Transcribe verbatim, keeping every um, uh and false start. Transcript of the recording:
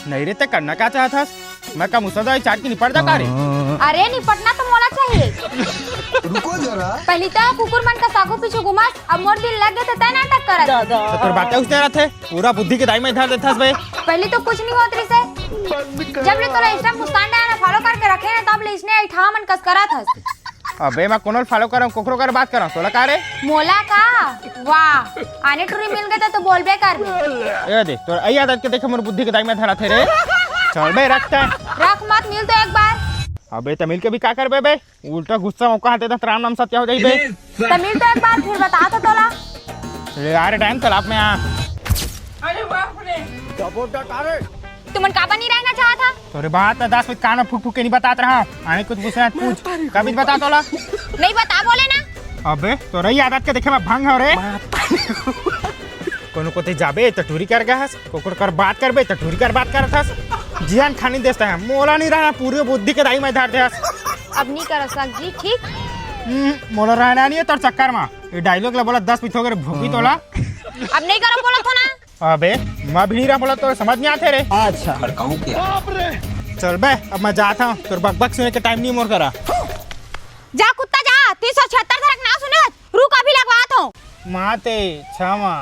नहीं रे, ते करना का चाहत हस? मैं का मुसलधारे चाट के निपट जा का रे? अरे, निपटना तो मोला चाहिए। रुको जरा। पहली तो कुकुर मन का सागू पीछू घुमस, अब मोर दिल लग गए तो तय नाटक करत। तो तोर बातें उसने रहत हे, पूरा बुद्धि के दाई में धर देथस बे। पहली तो कुछ नहीं होत रिसे, जब ले तोला Insta मुस्कान डायन follow करके रखे ना, तब ले इसने ऐठा मन कस करत हस। अबे मैं कोनो follow करंव, कोकरो कर बात करंव, तोला का रे? मोला का? वाह, आने टुरी मिल गए तो, तो बोलबे कर। ए दे, तोर अई आदत के देखे मोर बुद्धि के दाई में धरत हे रे। चल बे, रख तैं। रख मत, मिल तो एक बार। अबे त मिल के भी का करबे बे? उल्टा गुस्सा मौका हाथे त राम नाम सत्य हो जाई बे। त मिल तो एक बार, फिर बता तो तोला। ले आ रे डायन, तालाब में आ। अरे बाप रे। तुमन काबर नहीं रहना चाहत हा? तोरे बात ला दस बजे कान में फूक फूक के नहीं बतात रहा। आने कुछ पूछना है पूछ। कभी बता तोला। नहीं बता बोले ना। अबे तोरे ही आदत के देखे मैं भंग हो रे। कोनो कोती जाबे त टूरी कर गहस, कोकर कर बात करबे त टूरी कर बात करत हस। जियान खानी देस तैं, मोला नहीं रहना, पूरी बुद्धि के दाई में धर देहस। अब नहीं कर सक जी, ठीक? हम्म, मोला रहना नहीं है तोर चक्कर में। ये dialogue ला बोला दस पीछो कर भूखी तोला। अब नहीं करो बोला थो ना। अबे, मैं भी नहीं रहा बोला तो समझ नहीं आते रे। अच्छा। भड़काऊं क्या? चल बे, अब मैं जाता हूँ, तोर बकबक सुने के time नहीं मोर करा। जा कुत्ता जा, तीन सौ छिहत्तर धरक ना सुने, रुक अभी लगवात हूँ। माते, क्षमा।